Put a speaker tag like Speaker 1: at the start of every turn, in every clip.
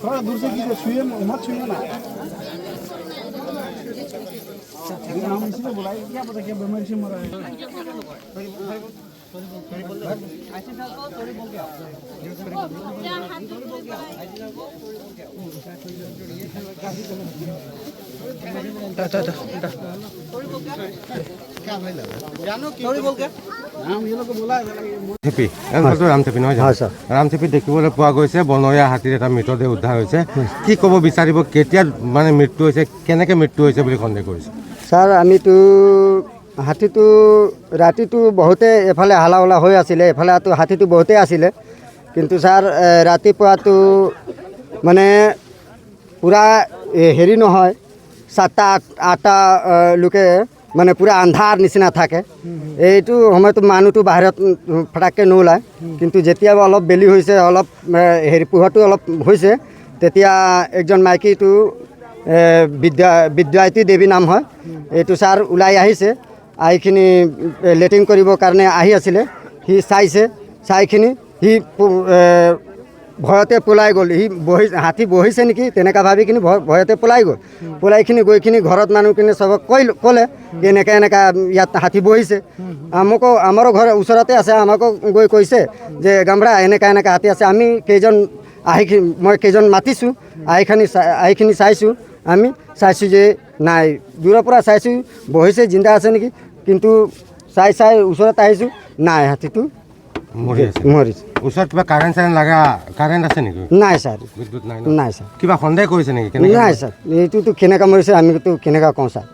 Speaker 1: थोड़ा दूर से कीजिए, छुए मत, छुए ना। हम इसी बुलाए, क्या पता क्या बीमारी से मरा है।
Speaker 2: ৰামথেপি নহয় জানো? ৰামথেপিত দেখিবলৈ পোৱা গৈছে বনৰীয়া হাতীৰ এটা মৃতদেহ উদ্ধাৰ হৈছে। কি ক'ব বিচাৰিব, কেতিয়া মানে মৃত্যু হৈছে, কেনেকৈ মৃত্যু হৈছে বুলি সন্দেহ কৰিছে?
Speaker 3: ছাৰ, আমিতো হাতীটো ৰাতিটো বহুতে এফালে হালা হালা হৈ আছিলে, এফালেতো হাতীটো বহুতেই আছিলে। কিন্তু ছাৰ, ৰাতিপুৱাটো মানে পূৰা হেৰি নহয়, 7টা 8টা লোকে মানে পূৰা আন্ধাৰ নিচিনা থাকে। এইটো সময়তো মানুহটো বাহিৰত ফটাককৈ নোলায়। কিন্তু যেতিয়া অলপ বেলি হৈছে, অলপ হেৰি পোহৰটো অলপ হৈছে, তেতিয়া একজন মাইকীটো বিদ্যায়তী দেৱী নাম হয়, এইটো ছাৰ ওলাই আহিছে। আহিখিনি লেট্ৰিন কৰিবৰ কাৰণে আহি আছিলে। সি চাইছে, চাইখিনি সি ভয়তে পলাই গ'ল। সি বহি হাতী বহিছে নেকি তেনেকুৱা ভাবি কিনি ভয়তে পলাই গ'ল। পলাইখিনি গৈখিনি ঘৰত মানুহখিনি চবক কৈ ক'লে এনেকৈ এনেকুৱা ইয়াত হাতী বহিছে। আমাকো, আমাৰো ঘৰ ওচৰতে আছে, আমাকো গৈ কৈছে যে গামৰা এনেকুৱা এনেকুৱা হাতী আছে। আমি কেইজন আহি, মই কেইজন মাতিছোঁ, আহিখিনি আহিখিনি চাইছোঁ। আমি চাইছোঁ যে নাই, দূৰৰ পৰা চাইছোঁ বহিছে, জিন্দা আছে নেকি, কিন্তু চাই চাই ওচৰত আহিছোঁ, নাই, হাতীটো মৰিছে।
Speaker 2: ওচৰত কিবা কাৰেণ্ট চাৰেণ্ট লগা কাৰেণ্ট আছে নেকি?
Speaker 3: নাই ছাৰ।
Speaker 2: বিদ্যুৎ নাই?
Speaker 3: নাই ছাৰ।
Speaker 2: কিবা সন্দেহ কৰিছে নেকি?
Speaker 3: নাই ছাৰ, এইটোতো কেনেকুৱা মৰিছে আমিতো কেনেকুৱা কওঁ ছাৰ।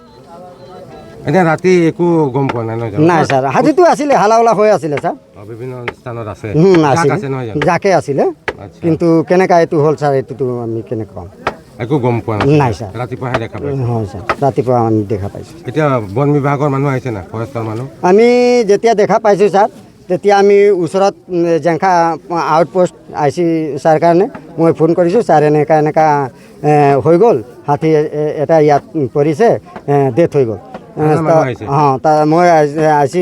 Speaker 2: এতিয়া ৰাতি একো গম পোৱা নাই?
Speaker 3: নাই ছাৰ, হাতীটো আছিলে, হালা হালা হৈ আছিলে ছাৰ।
Speaker 2: বিভিন্ন স্থানত আছে।
Speaker 3: জাকে আছিলে, কিন্তু কেনেকুৱা এইটো হ'ল ছাৰ, এইটোতো আমি কেনেকুৱা ক'ম,
Speaker 2: একো গম পোৱা
Speaker 3: নাই ছাৰ।
Speaker 2: ৰাতিপুৱাহে দেখা পাইছোঁ।
Speaker 3: হয় ছাৰ, ৰাতিপুৱা আমি দেখা পাইছোঁ।
Speaker 2: এতিয়া বন বিভাগৰ মানুহ আহিছে না, ফৰেষ্টৰ মানুহ?
Speaker 3: আমি যেতিয়া দেখা পাইছোঁ ছাৰ, তেতিয়া আমি ওচৰত Jengkha outpost I C sir কাৰণে মই ফোন কৰিছোঁ, ছাৰ এনেকুৱা এনেকুৱা হৈ গ'ল, হাতী এটা ইয়াত পৰিছে, ডেথ হৈ গ'ল। অঁ, তাৰ মই I C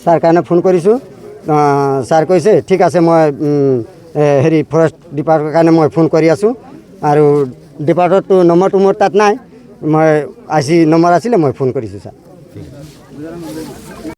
Speaker 3: sir কাৰণে ফোন কৰিছোঁ। ছাৰ কৈছে ঠিক আছে, মই হেৰি ফৰেষ্ট ডিপাৰ্টমেণ্টৰ কাৰণে মই ফোন কৰি আছোঁ। আৰু ডিপাৰ্টমেণ্টটো নম্বৰটো মোৰ তাত নাই, মই I C number আছিলে, মই ফোন কৰিছোঁ ছাৰ।